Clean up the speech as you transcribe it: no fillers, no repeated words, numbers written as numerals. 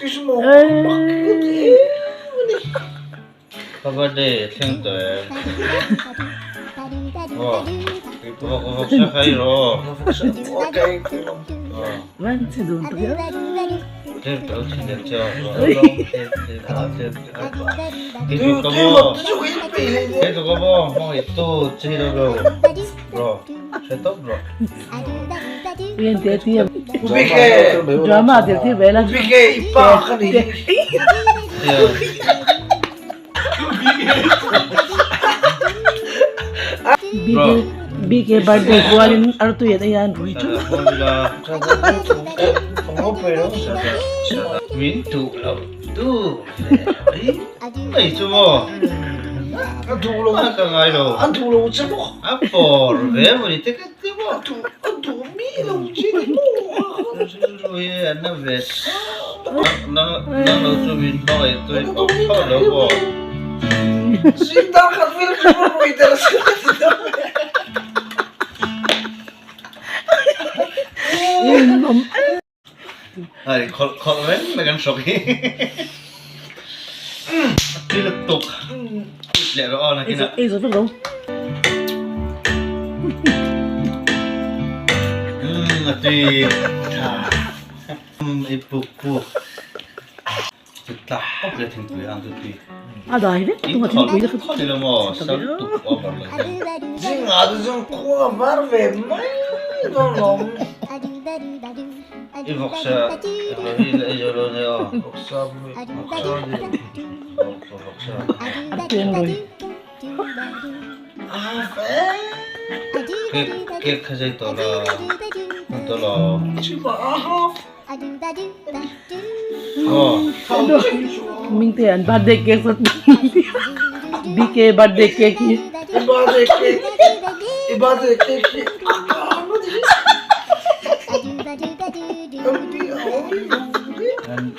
Ka birthday a thleng tawh em? Aw, vawk vawk sa kha i rawh. Tlem te lo thin deuh che a. Kei chu ka maw, kei chu ka maw, hmangaih tu che hi lo lo rawh, hre tawp rawh. BK birthday kualin artui an ei a an rui teuh. Min duh loh tu mai chu maw ka ngai lo a pawr ve maw ni te ka ti maw rilru hi a na ve nang lo chu min hmangaih tu i awm thlawt lo maw. Hei khawlh khawlh reng mai kan hrawk hi a tui lutuk it leh rawh aw nakinah. Ei zo vek lo. Umm a tui tha i puk puk chu tla pawp leh thingpui ang chu tui. A dai vek tung a thingpui te kha. Khawt ilo maw sal tuk over lo hian. Zingah te chuan khua var ve mai dawn lawm. I vawksa emaw hi la ei zo lo nia aw. Vawksa vawksa ni. Vawksa. A pian rui. Cake cake kha zei tawh la hmu tawh lo. Chima a half. Aw. Mingte an birthday cake sat BK birthday cake hi. I birthday cake i birthday cake hi a kang a ni.